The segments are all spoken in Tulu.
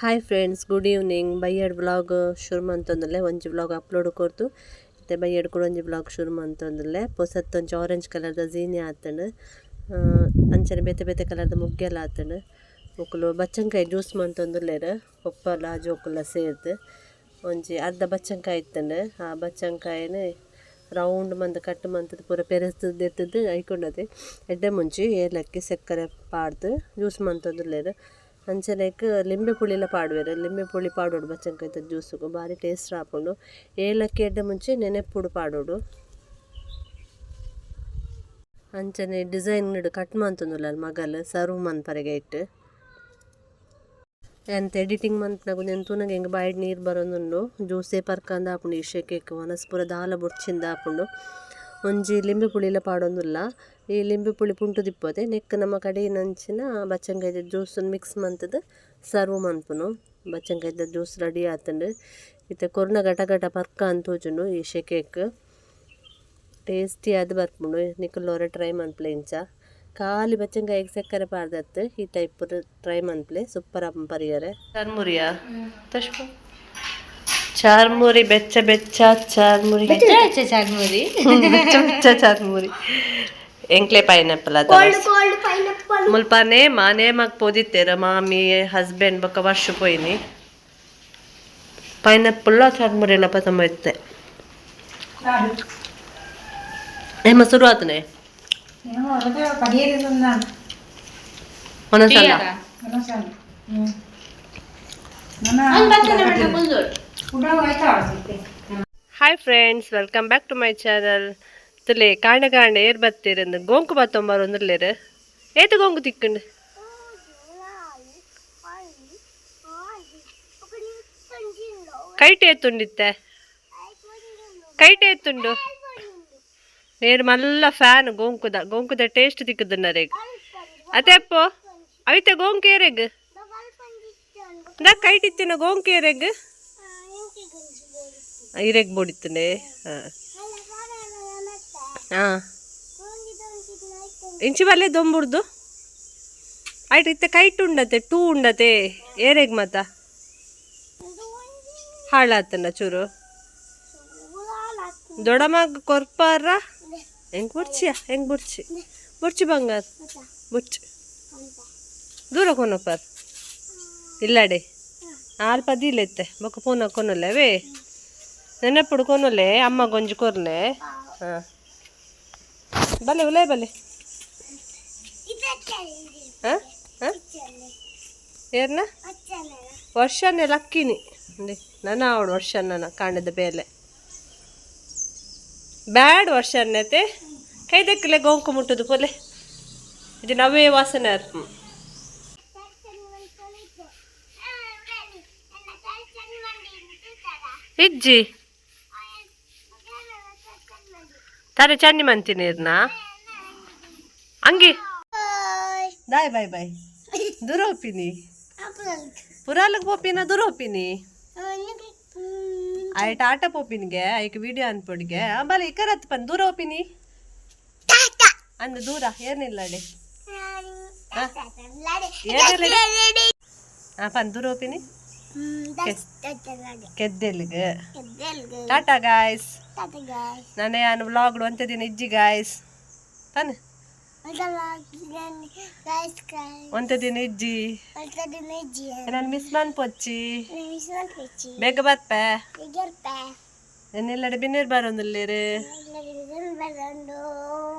Hi friends, good evening. ಬಯ್ಯಡ್ ವ್ಲಾಗ್ ಶುರು ಮಂತೊಂದುಲ್ಲೆ. ಒಂಜಿ ವ್ಲಾಗ್ ಅಪ್ಲೋಡ್ ಕೊರ್ತು ಇತ್ತೆ ಬಯ್ಯಡ್ ಕೂಡ ಒಂಜಿ ವ್ಲಾಗ್ ಶುರು ಮಂತೊಂದುಲ್ಲೆ. ಪೊಸತ್ತೊಂಜಿ ಆರೆಂಜ್ ಕಲರ್ದ ಝೀನಿ ಆತುಂಡು. ಅಂಚನೆ ಬೇತೆ ಬೇತೆ ಕಲರ್ದ ಮುಗ್ಗೆಲ ಆತುಂಡು. ಮೊಕುಲು ಬಚ್ಚಂಕಾಯಿ ಜ್ಯೂಸ್ ಮಂತೊಂದುಲ್ಲೆರ್. ಪೊಪ್ಪಲ ಜೋಕುಲ ಸೇರ್ದ್ ಒಂಜಿ ಅರ್ಧ ಬಚ್ಚಂಕಾಯಿ ಇತ್ತುಂಡು. ಆ ಬಚ್ಚಂಕಾಯಿನ್ ರೌಂಡ್ ಮಂತ್ ಕಟ್ ಮಂತುದು ಪೂರ ಪೆರೆಸ್ದ್ ದೆತ್ತುದು ಐಕೊಂಡದೆ ಎಡ್ಡೆ ಮುಂಚಿ ಏಲಕ್ಕಿ ಸಕ್ಕರೆ ಪಾಡ್ದು ಜ್ಯೂಸ್ ಮಂತೊಂದುಲ್ಲೆರ್. ಅಂಚನೆ ಲಿಂಬೆ ಪುಳಿಲ ಪಾಡುವೆರ್. ಲಿಂಬೆ ಪುಳಿ ಪಾಡೊಡು ಬಚ್ಚಂಕಾಯಿದ ಜ್ಯೂಸುಗು ಬಾರಿ ಟೇಸ್ಟ್ ಆಪುಂಡು. ಏಲಕ್ಕಿ ಎಡ್ಡೆ ಮುಂಚಿ ನೆನೆಪುಡು ಪಾಡೊಡು. ಅಂಚನೆ ಡಿಸೈನ್ ಕಟ್ ಮಂತೊಂದುಲ್ಲಲ್ ಮಗಲ್ ಸರ್ವ್ ಮನ್ಪರೆಗೆ ಇಟ್ಟು. ಎಂತ ಎಡಿಟಿಂಗ್ ಮನ್ಪುನಗ ಉಂದೆನ್ ತೂನಗ ಎಂಕ್ ಬಾಯಿಡ್ ನೀರು ಬರೊಂದುಂಡು. ಜ್ಯೂಸೇ ಪರ್ಕಂದ್ ಆಪುಂಡು. ಈ ಶೆಕೆಕ್ ವನಸ್ ಪೂರ ದಾಲ ಬೊಡ್ಚಿಂದ ಆಪುಂಡು. ಒಂಜಿ ಲಿಂಬೆ ಪುಳಿಲ ಪಾಡೊಂದುಲ್ಲ. ಈ ಲಿಂಬೆ ಪುಳಿ ಪುಂಟುದಿಪ್ಪೊದೆ ನೆಕ್ಕ್ ನಮ ಕಡೆಯಿನಂಚಿನ ಬಚ್ಚಂಕಾಯಿದ ಜ್ಯೂಸ್ ಮಿಕ್ಸ್ ಮಂತುದು ಸರ್ವ್ ಮನ್ಪುನು. ಬಚ್ಚಂಕಾಯಿದ ಜ್ಯೂಸ್ ರೆಡಿ ಆತುಂಡು. ಇತ್ತೆ ಕೊರ್ನ ಘಟ ಘಟ ಪರ್ಕ ಅಂದ್ ತೋಜುಂಡು ಈ ಶೆಕೆಕ್. ಟೇಸ್ಟಿ ಆದ್ ಬರ್ಪುಂಡು. ನಿಕುಲು ಟ್ರೈ ಮನ್ಪುಲೆ ಇಂಚ. ಖಾಲಿ ಬಚ್ಚಂಕಾಯಿಗ್ ಸಕ್ಕರೆ ಪಾಡ್ದತ್ತು ಈ ಟೈಪ್ ಟ್ರೈ ಮನ್ಪುಲೆ, ಸೂಪರ್ ಆಪುಂಡು ಪರಿಯರೆ. ಚರ್ಮುರಿಯಾ ತಶ್ಪ ಚಾರ್ಮುರಿ, ಬೆಚ್ಚ ಬೆಚ್ಚ ಚಾರ್ಮುರಿ. ಬೆಚ್ಚ ಚಾರ್ಮುರಿ. ಬೆಚ್ಚ ಬೆಚ್ಚ ಚಾರ್ಮುರಿ. ಎಂಕ್ಲೆ ಪೈನಾಪಲ್ ಅದ. Cold pineapple. ಮುಲ್ಪ ನೇಮ, ನೇಮಕ್ ಪೋದಿತ್ತೆರ್ ಮಾಮಿ, ಹಸ್ಬೆಂಡ್ ಬೊಕ್ಕ ವರ್ಷ ಪೋಯಿನಿ. ಪೈನಾಪಲ್ ಚರ್ಮುರಿ ಎಲ್ಲ ಪತಂಬ ಇತ್ತೆ. ನೇಮ ಶುರು ಆತನೆ. ಮನಸ್ಸಲ್ಲ. Hi friends, welcome back to my channel. ತುಲೆ ಕಾಂಡೆ ಕಾಂಡೆ ಏರ್ ಬತ್ತೀರಂದು ಗೋಂಕು ಬತ್ತೊಂಬಾರ ಒಂದಿರ್ಲೇರು. ಏತು ಗೋಂಕು ತಿಕ್ಕಂಡು? ಕೈಟ್ ಏತುಂಡಿತ್ತೆ? ಕೈಟ್ ಏತುಂಡು? ನೇರು ಮಲ್ಲ ಫ್ಯಾನ್ ಗೋಂಕುದ. ಗೋಂಕುದ ಟೇಸ್ಟ್ ತಿಕ್ಕುದುನ್ನರೆಗ್ ಅತೆಪ್ಪೋ ಅವಿತ ಗೋಂಕು ಏರೆಗ್ ಇಂದ ಕೈಟ್ ಇತ್ತಿನ ಗೋಂಕು ಏರೆಗ್ ಇರೆಗ್ ಬೋಡಿತ್ತುಂಡೆ. ಹಾಂ ಹಾಂ, ಇಂಚಿ ಬಲ್ಲೆ ದೊಂಬುಡ್ದು ಆಯ್ತು. ಇತ್ತೆ ಕೈಟ್ ಉಂಡತೆ, ಟೂ ಉಂಡತೆ. ಏರೆಗ್ ಮತ ಹಾಳಾತನ ಚೂರು. ದೊಡಮಗ್ ಕೊರ್ಪಾರ. ಹೆಂಗ್ ಬುಡ್ಚಿಯ? ಹೆಂಗ್ ಬುಡ್ಚಿ? ಬುಡ್ಚಿ ಬಂಗಾರ, ಬುಡ್ಚಿ. ದೂರ ಕೊನೊಪಾರ್ ಇಲ್ಲಡೆ ಆಲ್ಪ ದೀಲೆತ್ತೆ. ಬೊಕ್ಕ ಫೋನ್ ಕೊನೊಲೆ ಅವೇ ನೆನಪುಡು ಕೊನೊಲೆ. ಅಮ್ಮ ಗೊಂಜಿ ಕೊರ್ಲೆ. ಹಾಂ, ಬಲೆ ಉಲೇ ಬಲೆ. ಹಾಂ ಹಾಂ, ಏರ್ನ ವರ್ಷನೇ ಲಕ್ಕಿನಿ ಅಂದೆ. ನನ್ನ ಅವಳು ವರ್ಷ ನನ್ನ ಕಾಂಡದ ಬೇಲೆ ಬ್ಯಾಡ್ ವರ್ಷನ್ನತೆ. ಕೈ ದಕ್ಕಲೆ ಗೋಂಕು ಮುಟ್ಟುದು ಪೊಲೆ. ಇದು ನವೇ ವಾಸನೆ ಅರ್ಪು. ಇಜ್ಜಿ ತಾರೆ ಚನ್ನಿ ಮಂತಿ ನೀರ್ನ ಅಂಗಿ. Bye bye bye. ದೂರ ಹೋಪಿನಿ, ಪುರಾಲಕ್ಕೆ ಪೋಪಿನ, ದೂರ ಹೋಪಿನಿ. ಆಯ್ ಟಾಟಾ ಪೋಪಿನ್ಗೆ ಐಕ್ ವಿಡಿಯೋ ಅನ್ಪೊಡಿಗೆ. ಬಲೆ ಇಕ್ಕರತ್ ಪನ್. ದೂರ ಹೋಪಿನಿ ಅಂದ. ದೂರ ಏನಿಲ್ಲ ಅಡೆ. ಏನಿಲ್ಲ. ಹಾ, ಪನ್, ದೂರ ಹೋಪಿನಿ ಕೆದ್ದೆಲ್ಲಿಗೆ. ಟಾಟಾ ಗಾಯ್ಸ್. ನಾನೇ ಯಾನು ವ್ಲಾಗ್ ಒಂತೆ ದಿನ ಇಜ್ಜಿ ಗಾಯ್ಸ್. ಪನ್, ಒಂತೆ ದಿನ ಇಜ್ಜಿ. ನಾನು ಮಿಸ್ ಮನ್ಪೊಚ್ಚಿ, ಬೇಗ ಬರ್ಪೆ. ಎನ್ನೆಲ್ಲಡೆ ಬಿನ್ನೇರು ಬರೋದಿಲ್ಲೇರು.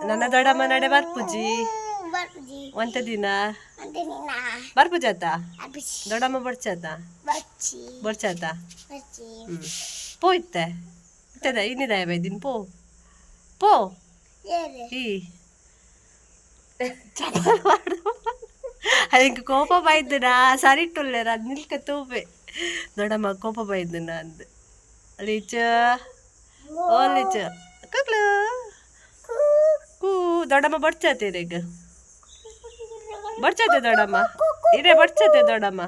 ನನ್ನ ದೊಡ್ಡಮ್ಮ ನಡೆ ಬರ್ಪುಜಿ. ಒಂತೆ ದಿನ ಬರ್ಪುಜಾತ? ದೊಡ್ಡಮ್ಮ ಬೊಡ್ಚಾತ? ಬೊಡ್ಚಾತ? ಹ್ಮ್, ಪೋ ಇತ್ತೆ. ಇತ್ತದ ಇನ್ನಿದಾಯ ಬೈದಿನ್. ಪೋ ಪೋ. ಈ ಚಪ್ಪಲ್ ಮಾಡು. ಅದಕ್ಕೆ ಕೋಪ ಬೈದ್ನ ಸರಿ ಇಟ್ಟುಲ್ಲೇರ. ಅದು ನಿಲ್ಕ ತೂಪೆ. ದೊಡ್ಡಮ್ಮ ಕೋಪ ಬೈದ್ನ ಅಂದ್. ಲೀಚ, ಓ ಲೀಚ, ಕಕ್ಲು ಕೂ. ದೊಡ್ಡಮ್ಮ ಬಡ್ಚಾತೆ ಈಗ, ಬಡ್ಚಾತೆ ದೊಡ್ಡಮ್ಮ ಇರೇ, ಬಡ್ಚಾತೆ ದೊಡ್ಡಮ್ಮ.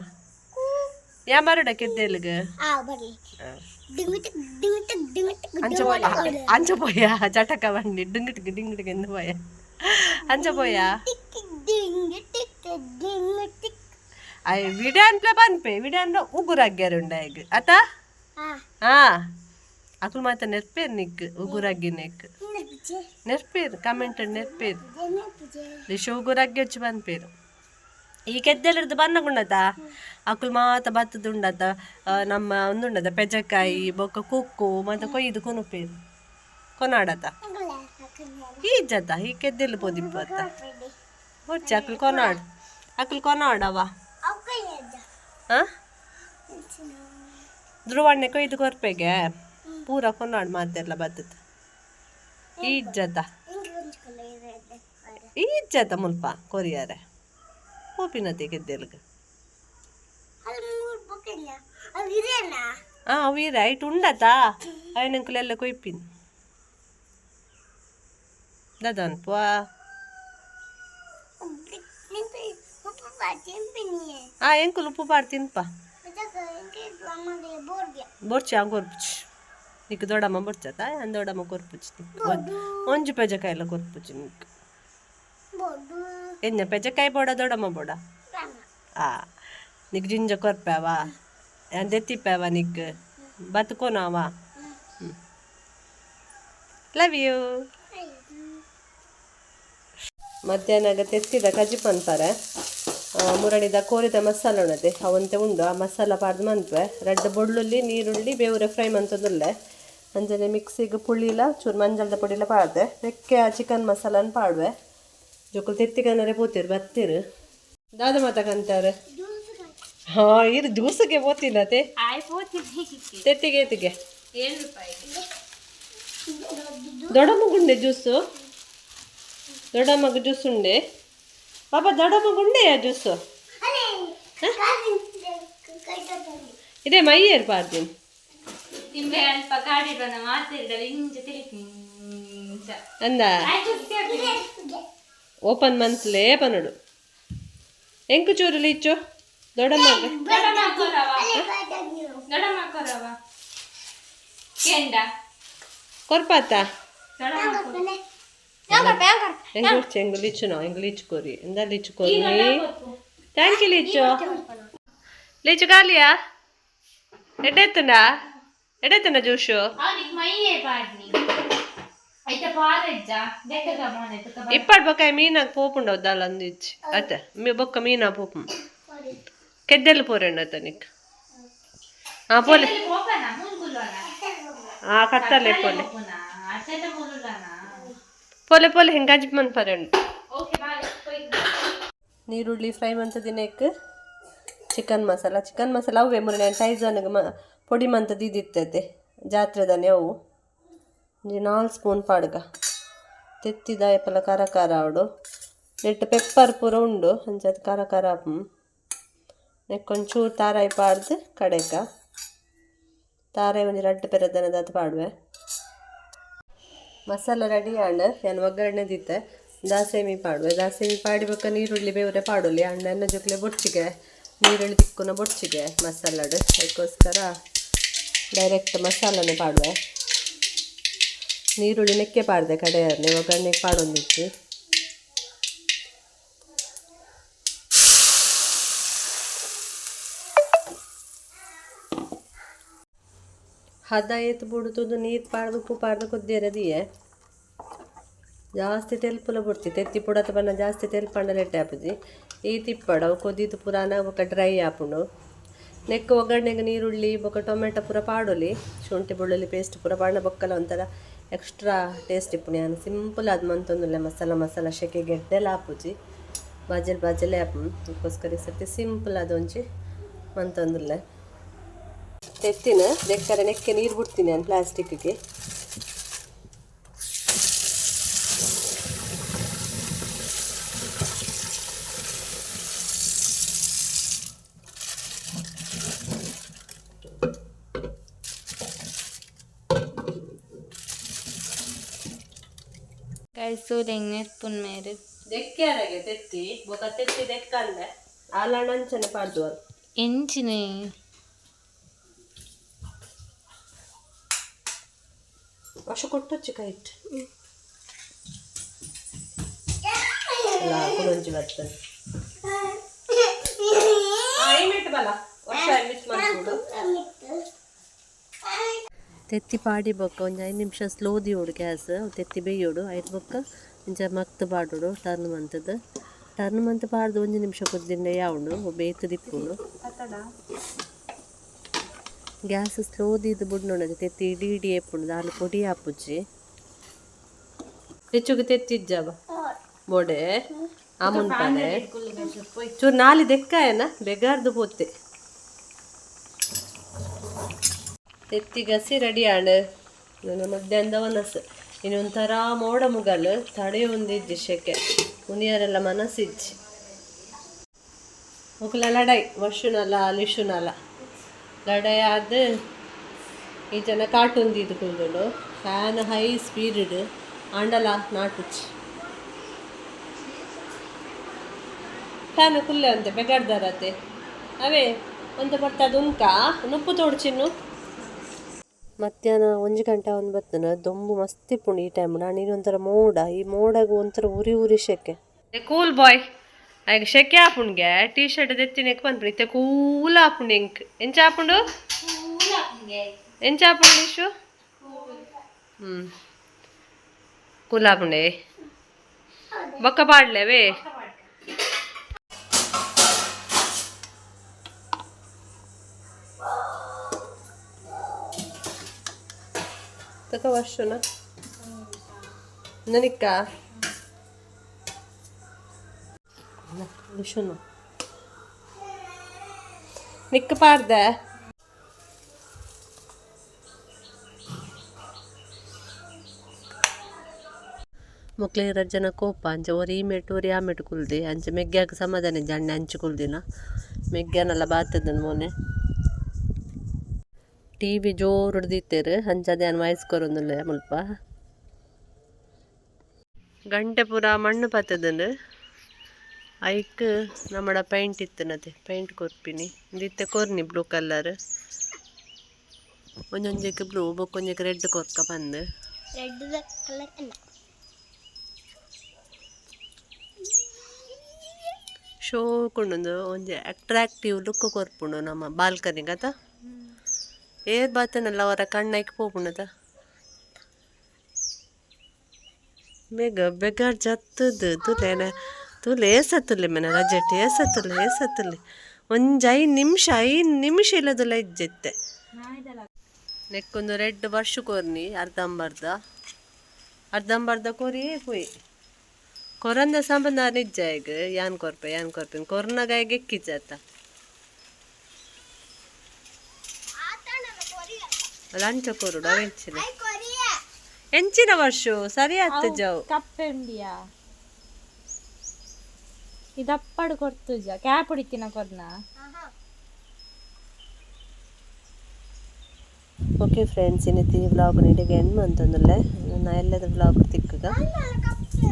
ಯಾ ಮರಡ ಕೆದ್ದೆಲ್ಗ ಅಂಚ ಪೋಯ, ಅಂಚ ಪೋಯ. ಚಟಕ ಬಂಡಿ ಡಿಂಗಿಟಿಗೆ ಡಿಂಗಿಟಿಗೆ ಎಂದು ಪೋಯ, ಅಂಚ ಪೋಯ. I ವಿಡ್ಯಾನ್ಪ್ಲ ಪನ್ಪೆ ವಿಡ್ಯಾನ್ಲ ಉಗುರಗ್ಗ್ಯಾರುಂಡ ಅತ. ಹಾ, ಅಕುಲು ಮಾತ ನೆರ್ಪೇರು ನಿಕ್ ಉಗುರಗ್ಗಿನೆಕ್. ನೆರ್ಪೇರು, ಕಮೆಂಟ್ ನೆರ್ಪೇರು. ಲಿಶು ಉಗುರಗ್ಗಿ వచ్చి ಪನ್ಪೇರು. ಈ ಕೆದ್ದೆಲಿರ್ದು ಬನ್ನಗುಂಡತ ಅಕುಲು ಮಾತ ಬತ್ತದುಂಡತ. ನಮ್ಮ ಒಂದುಂಡದ ಪೆಜಕಾಯಿ ಬೊಕ್ಕ ಕುಕ್ಕು ಮಾತ ಕೊಯ್ದು ಕೊನುಪೇರು ಕೊನಾಡತ. ಈಜತ ಈ ಕೆದ್ದೆಲು ಪೋದಿಪ್ಪು ಅತ್ತ ಬೊಚ್ಚಿ ಅಕುಲು ಕೊನಾಡ್, ಅಕುಲು ಕೊನಾಡವ. ಹಾಂ, ಧ್ರುವಣ್ಣೆ ಕೊಯ್ದು ಕೊರ್ಪೆಗೆ ಪೂರ ಕೊನಾಡ್ ಮಾತೆಲ್ಲ ಬತ್ತದ. ಈಜತ ಈಜತ ಮುಲ್ಪ ಕೊರಿಯಾರೆ ಪೋಪಿನತೆ ಗೆದ್ದೆಲ್ಗ. ಹಾಂ, ಅವು ಇರ ಐಟ್ ಉಂಡತ ಅಯ್ಯನಂಕುಲೆಲ್ಲ ಕೊಯ್ಪಿನ್ ದಾದ ಅನ್ಪುವ. ಆ ಎಂಕುಲು ಉಪ್ಪು ಪಾಡ್ ತಿನ್ಪ ಬೊರ್ಚಿ. ಆ ಕೊರ್ಪುಚಿ ನಿಕ್ ದೊಡ್ಡಮ್ಮ ಬೊರ್ಚತ. ಅಂದ್ ದೊಡ್ಡಮ್ಮ ಕೊರ್ಪುಚಿ ನಿಕ್ ಒಂಜಿ ಪೆಜಕಾಯಿಲ ಕೊರ್ಪುಚಿ ನಿಕ್. ಎಂಜ ಪೆಜಕಾಯಿ ಬೋಡ ದೊಡ್ಡಮ್ಮ ಬೋಡ? ಆ ನಿಕ್ ಜಿಂಜ ಕೊರ್ಪಾವ, ದೆತ್ತಿಪ್ಪಾವ ನಿಕ್ ಬತ್ಕೋನಾವ. Love you. ಮಧ್ಯಾಹ್ನ ತೆತ್ತಿದ ಕಜಿಪ್ ಅನ್ಪಾರೆ. ಮುರಣಿದ ಕೋರಿದ ಮಸಾಲ ಉಣ್ಣದೆ ಅವಂತೆ ಉಂಡು. ಆ ಮಸಾಲ ಪಾಡ್ದು ಮನ್ಪೆ. ರಡ್ಡ್ ಬೊಳ್ಳುಳ್ಳಿ, ನೀರುಳ್ಳಿ, ಬೇವುರೆ ಫ್ರೈ ಮಂತೊಂದುಲ್ಲೆ. ಅಂಚನೆ ಮಿಕ್ಸಿಗೆ ಪುಳಿಲ ಚೂರು ಮಂಜಲ್ದ ಪೊಡಿಲ ಪಾಡ್ದೆ. ತೆಕ್ಕೆ ಚಿಕನ್ ಮಸಾಲನ್ ಪಾಡುವೆ. ಜೋಕುಲು ತೆತ್ತಿಗನರೆ ಪೋತಿರು ಬತ್ತೀರು. ದಾದ ಮಾತ ಕಂತಾರೆ. ಹಾ, ಇದು ಜ್ಯೂಸಿಗೆ ಪೋತಿಲ್ಲ ತೇ ತೆತ್ತಿಗೆ ಏತಿಗೆ ದೊಡ್ಡಮ್ಮಗುಂಡೆ ಜ್ಯೂಸು. ದೊಡ್ಡಮ್ಮಗ ಜ್ಯೂಸ್ ಉಂಡೆ ಪಾಪ. ದೊಡ್ಡಮ್ಮಗುಂಡೆಯಾ ಜ್ಯೂಸು? ಇದೇ ಮೈಯೇರ್ ಪಾಡ್ದಿನಿ. ತಿಂಬೆ ಅಲ್ಪ ಗಾಡಿ ಬಂದ ಮಾತಾಡಿದಲ್ಲ ಇಂಚ ತಿಳಿಪಿ. ಅಂದ ಓಪನ್ ಮಂತ್ಲೇ ಪನಡು. ಎಂಕು ಚೂರು ಲೀಚು ದೊಡ್ಡಮ್ಮಗ. ದೊಡ್ಡಮ್ಮ ಕೊರವ, ದೊಡ್ಡಮ್ಮ ಕೊರವ ಕೆಂಡ. ಕೊರ್ಪಾತ. ದೊಡ್ಡಮ್ಮ ಕೊರು. ಎಂಗು ಎಂಗು ಲಿಚ್ಚು ನಾವು ಎಂಗು ಲಿಚ್ಚು ಕೊರಿ ಎಂದ ಲಿಚ್ಚು ಕೊರಿ. Thank you lychee. Lychee ಖಾಲಿಯಾ? ಎಡ್ಡೆತ್ತುಂಡ ಎಡ್ಡೆತ್ತುಂಡ ಜ್ಯೂಸು? ಅವನಿಗೆ ಮೈಯೇ ಪಾಡ್ನಿ ಐತ ಪಾರಜ್ಜ ದೆಕ್ಕದ ಮೋನೆ ತುಕ. ಇಪ್ಪಾಡ್ ಬೊಕ್ಕ ಮೀನಾಗ ಪೋಪುಂಡು ದಾಲ ಅಂದಿಚ್ಚಿ ಅತ್ತ. ಮೀ ಬೊಕ್ಕ ಮೀನಾ ಪೋಪು ಕೆದ್ದೆಲ್ಲ ಪೋರೆಂಡ ಅತ್ತ ನಿಕ್. ಹಾ, ಪೋಲೆ. ಪೋಪನ ಮುನ್ಗುಲ್ವನ. ಆ ಕತ್ತಲೆ ಪೋಲೆ. ಪೋಪುನ ಅಟ್ಟದ ಮುರುಲನ. ಪೋಲೆ ಪೋಲೆ, ಹೆಂಗೆ ಅಜ್ಜಿ ಮನ್ಪರೆಂಡು. Okay bye ಪೋಯ್. ನೀರುಳ್ಳಿ ಫ್ರೈ ಮಂತ ದಿನಕ್ಕೆ ಚಿಕನ್ ಮಸಾಲ. ಚಿಕನ್ ಮಸಾಲ ಅವೇ ಮುರಳಿ ಟೈಸನ್ಗೆ ಮ ಪೊಡಿ ಮಂತ ದೀದಿತ್ತೈತೆ ಜಾತ್ರೆದಾನೆ. ಅವು ಒಂಜಿ 4 ಸ್ಪೂನ್ ಪಾಡ್ಗ. ತೆತ್ತಿದ ಏಪಲ ಖಾರ ಖಾರ ಆವಡು. ನೆಟ್ ಪೆಪ್ಪರ್ ಪೂರ ಉಂಡು, ಅಂಚಾದ್ ಖಾರ ಖಾರ ಆಪುಂಡು. ನೆಕ್ಕೊಂಚೂರು ತಾರಾಯಿ ಪಾಡ್ದು ಕಡೆಕ. ತಾರಾಯಿ ಒಂಜಿ ರಡ್ಡ್ ಪೆರದನದಾತ್ ಪಾಡುವೆ. ಮಸಾಲ ರೆಡಿ ಆಂಡ್. ಯಾನ್ ಒಗ್ಗರಣೆ ದಿತ್ತೆ. ದಾಸೆಮಿ ಪಾಡುವೆ. ದಾಸೆಮಿ ಪಾಡಿ ಬೊಕ್ಕ ನೀರುಳ್ಳಿ ಬೇವುರೆ ಪಾಡೊಲಿ. ಅಂಡ ಎನ್ನ ಜೋಕ್ಲೆ ಬೊಡ್ಚಿಗೆ ನೀರುಳ್ಳಿ ತಿಕ್ಕುನ ಬೊಡ್ಚಿಗೆ ಮಸಾಲಡ್. ಅದಕ್ಕೋಸ್ಕರ ಡೈರೆಕ್ಟ್ ಮಸಾಲನೆ ಪಾಡುವೆ. ನೀರುಳ್ಳಿ ನೆಕ್ಕೆ ಪಾಡ್ದೆ ಕಡೆಯರ್ನೆ, ಒಗ್ಗರಣೆಗೆ ಪಾಡೊಂದಿಚ್ಚಿ. ಹದ ಏತ್ ಬುಡುತುದು ನೀರು ಪಾಡ್ದು ಉಪ್ಪು ಪಾಡ್ದು ಕೊದ್ದಿಯರೆ ದಿಯೆ. ಜಾಸ್ತಿ ತೆಲ್ಪುಲ ಬುಡ್ತಿ. ತೆತ್ತಿ ಪುಡತ ಬಣ್ಣ ಜಾಸ್ತಿ ತೆಲ್ಪಂಡ ಎಡ್ಡೆ ಆಪುಜಿ. ಈ ತಿಪ್ಪಡು ಅವು ಕೊದಿದು ಪುರಾನ ಬೊಕ್ಕ ಡ್ರೈ ಆಪುಂಡು. ನೆಕ್ ಒಗ್ಗರಣೆಗೆ ನೀರುಳ್ಳಿ ಬೊಕ್ಕ ಟೊಮೆಟೊ ಪೂರ ಪಾಡೊಲಿ. ಶುಂಠಿ ಬೆಳ್ಳುಳ್ಳಿ ಪೇಸ್ಟ್ ಪೂರ ಪಾಡ್ನ ಬೊಕ್ಕಲ ಒಂಥರ ಎಕ್ಸ್ಟ್ರಾ ಟೇಸ್ಟ್ ಇಪ್ಪುಂಡು. ಯಾನ್ ಸಿಂಪಲ್ ಆದ್ ಮಂತೊಂದುಲ್ಲೆ. ಮಸಾಲ ಮಸಾಲ ಶೆಕೆ ಗೆಡ್ಡೆಲ ಆಪುಜಿ, ಬಾಜಲ್ ಬಾಜಲೇ ಆಪುಂಡು. ಅದಕ್ಕೋಸ್ಕರ ಈ ಸರ್ತಿ ಸಿಂಪಲ್ ಆದ್ ಒಂಜಿ ಮಂತೊಂದುಲ್ಲೆ. ತೆತ್ತಿನ ದೆಕ್ಕರೆ ನೆಕ್ಕೆ ನೀರು ಬಿಡ್ತೀನಿ ನಾನು ಪ್ಲಾಸ್ಟಿಕ್ಗೆ. ಕೈಸೂರೆಂಗ್ ನೆರ್ಪುನ್ ಮೇರು. ದೆಕ್ಕ್ಯಾರಗೆ ತೆತ್ತಿ ಬೊಕ ತೆತ್ತಿ ದೆಕ್ಕಂದೆ ಆಲಣ್ಣ ಅಂಚನೆ ಪಾಡ್ದು. ಎಂಚಿನೆ? ವರ್ಷ ಕೊಟ್ಟೊಚ್ಚಿ ಕೈಟ್ ಅಲ್ಲ ಕುಡೊಂಜಿ ಬರ್ತದೆ. ಬಲ ವರ್ಷ ಮಿಸ್ ಮಾಡ್ಕೊಂಡು. ತೆತ್ತಿ ಪಾಡಿ ಬೊಕ್ಕ ಒಂಜಿ 5 ನಿಮಿಷ ಸ್ಲೋ ದಿಯೋಡು ಗ್ಯಾಸ್, ತೆತ್ತಿ ಬೇಯೋಡು. ಐದು ಬೊಕ್ಕ ಇಂಚ ಮಗ್ತ್ ಪಾಡೋಡು. ಟರ್ನ್ ಮಂತದ ಟರ್ನ್ ಮಂತ್ ಪಾಡ್ದು ಒಂಜಿ ನಿಮಿಷ ಕೊದ್ದಿಂಡ ಯಾವುಂಡು ಬೇಯ್ತು ದಿಪ್ಪುಂಡು. ಗ್ಯಾಸ್ ಸ್ಲೋ ದೀದ್ ಬುಡ್ನೋಡು. ತೆತ್ತಿ ಇಡೀ ಇಡೀ ಎಪ್ಪುಂಡು, ದಾಲ ಪೊಡಿ ಆಪುಜಿ. ಹೆಚ್ಚುಗೆ ತೆತ್ತಿ ಇಜ್ಜಾಬ ಬೋಡೆ ಆಮುನ್ ಪಾಡೆ. ಚೂರು ನಾಲಿ ದೆಕ್ಕಾಯನ ಬೆಗಾರ್ದು ಪೋತೆ. ತೆತ್ತಿ ಗಸಿ ರೆಡಿ ಆಂಡ್. ನನ್ನ ಮಧ್ಯಾಹ್ನದ ಮನಸ್ಸು ಇನ್ನೊಂಥರ ಮೋಡ ಮುಗಲ್ ತಡೆಯೊಂದಿಜ್ಜಿ. ಶೆಕೆ ಉನಿಯರೆಲ್ಲ ಮನಸ್ಸಿಜ್ಜಿ. ಮುಕುಲ ಲಡಾಯಿ, ವರ್ಷುನಲ್ಲ ಲಿಶುನಲ್ಲ ಲಡಾಯಿ ಆದ್. ಈ ಜನ ಕಾರ್ಟೂನ್ ದೀದ್ ಕುಲ್ದುಂಡು. ಫ್ಯಾನ್ ಹೈ ಸ್ಪೀಡ್ ಆಂಡಲ ನಾಟುಚಿ. ಫ್ಯಾನ್ ಕುಲ್ಲೆ ಅಂತೆ ಬೆಗಾಡ್ದಾರತೆ. ಅವೇ ಒಂತೆ ಬರ್ತದ ಉಂಕ ನುಪ್ಪು ತೋಡು ಚಿನ್ನು. ಮಧ್ಯಾಹ್ನ 1 ಗಂಟೆ ಒಂದು ಬತ್ತನ. ದೊಂಬು ಮಸ್ತ್ ಇಪ್ಪುಂಡು ಈ ಟೈಮ್. ನಾನು ಒಂಥರ ಮೋಡ, ಈ ಮೋಡಗ ಒಂಥರ ಉರಿ ಉರಿ ಶೆಕೆ. ಕೂಲ್ ಬಾಯ್ ಆಯ್ಕೆ ಶೆಕೆ ಆಪುಂಡ್ಗೆ. T shirt ದೆತ್ತಿನೆಕ್ ಪನ್ಪುಂಡು. ಇತ್ತೆ ಕೂಲ್ ಆಪುಂಡು ಎಂಕ್. ಎಂಚ ಆಪುಂಡು? ಎಂಚ ಆಪುಂಡು ಇಶು? ಕೂಲ್ ಆಪುಂಡೆ. ಬೊಕ್ಕ ಪಾಡ್ಲೆವೇ. ತಕ ವರ್ಷನ ನನಕ್ಕ ವಿಶುನು ನಿಕ್ಕ ಪಾಡ್ದೆ. ಮೊಕ್ಲೆ ರಡ್ಡ್ ಜನ ಕೋಪ. ಅಂಚ ಒರಿ ಈ ಮೆಟ್ಟು, ಒರಿ ಆ ಮೆಟ್ಟು ಕುಲ್ದಿ. ಅಂಚ ಮೆಗ್ಗ್ಯಾಗ ಸಮಾಧಾನ ಇಜ್ಜಿ. ಅಣ್ಣೆ ಅಂಚು ಕುಲ್ದಿನ. ಮೆಗ್ಗ್ಯಾನಲ್ಲ ಬಾತದನ್ ಮೋನೆ. ಟಿವಿ ಜೋರು ದೀತೆರ್. ಅಂಚ ಯಾನ್ ವಾಯ್ಸ್ ಕೊರೊಂದುಲ್ಲೆ ಮುಲ್ಪ. ಗಂಟೆ ಪೂರ ಮಣ್ಣು ಪತ್ತುದುಂಡು. ಐಕ್ ನಮ್ಮಡ ಪೈಂಟ್ ಇತ್ತನತೆ, ಪೈಂಟ್ ಕೊರ್ಪಿನಿ. ಇಂದಿತ್ತೆ ಕೊರ್ನಿ ಬ್ಲೂ ಕಲರ್. ಒಂಜೊಂಜೆಕ್ ಬ್ಲೂ, ಬೊಕ್ಕೊಂಜೆಕ್ ರೆಡ್ ಕೊರ್ಕ ಪಂದ್. ರೆಡ್ ಕಲರ್ ಅಲ್ಲ. ಶೋಕುಂಡು. ಒಂಜಿ ಅಟ್ರಾಕ್ಟಿವ್ ಲುಕ್ ಕೊರ್ಪುಂಡು ನಮ್ಮ ಬಾಲ್ಕನಿಗ್ ಅತ. ಏರ್ ಬಾತನಲ್ಲ ಅವರ ಕಣ್ಣೈಕ್ ಪೋಪುಂಡತ. ಬೇಗ ಬೇಗ ಜತ್ತದು ತುಲೇನ ತುಲೆ ಏಸತ್ತುಲ್ಲೆ ಮೇನ ರಜೆಟ್ ಏಸತ್ತುಲ್ಲೆ ಏಸತ್ತುಲ್ಲೆ. ಒಂಜಿ 5 ನಿಮಿಷ, 5 ನಿಮಿಷ ಇಲ್ಲದುಲ್ಲ ಇಜ್ಜಿತ್ತೆ. ನೆಕ್ಕೊಂದು ರೆಡ್ ವರ್ಷ ಕೊರ್ನಿ ಅರ್ಧಂಬರ್ಧ ಅರ್ಧಂಬರ್ಧ ಕೊರಿಯೇ ಪೋಯಿ. ಕೊರಂದ ಸಂಬಂಧ ನಿಜ್ಜ. ಈಗ ಯಾನ್ ಕೊರ್ಪೆ, ಯಾನ್ ಕೊರ್ಪೆ. ಕೊರ್ನಗ ಎಕ್ಕಿಜ್ಜತ್ತ. ಲಂಚ ಕೊರುಡು ಅವೆಂಚಿನ ಎಂಚಿನ ವರ್ಷ ಸರಿ ಆತ್ ಜಾವು. ಕಪ್ಪೆ ಉಂಡಿಯಾ? ಇದಪ್ಪಡು ಕೊರ್ತುಜ ಕ್ಯಾಪ್ ಹೊಡಿತಿನ ಕೊರ್ನ. ಓಕೆ ಫ್ರೆಂಡ್ಸ್, ಇನ್ನಿತಿ ವ್ಲಾಗ್ ಇಡೆಗೆ ಎಂಡ್ ಮಂತೊಂದುಲ್ಲೆ. ನಾ ಎಲ್ಲದ ವ್ಲಾಗ್ ತಿಕ್ಕುಗ. ಕಪ್ಪೆ.